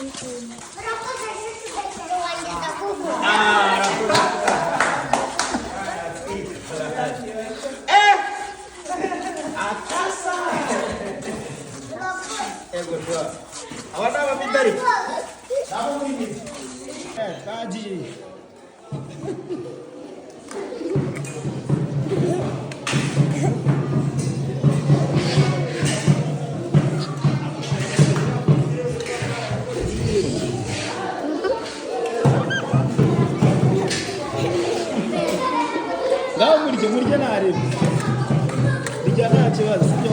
Urakoze chouchou wanjye, ndakugura. Ah, urakoze. Eh! Akasa! Urakoze. Ego shwa. Aba ni abamidari. Nabo muri midi. Eh, kagiye. Ngaho murye, murye, ntarebe. Rijya, nta kibazo, sibyo?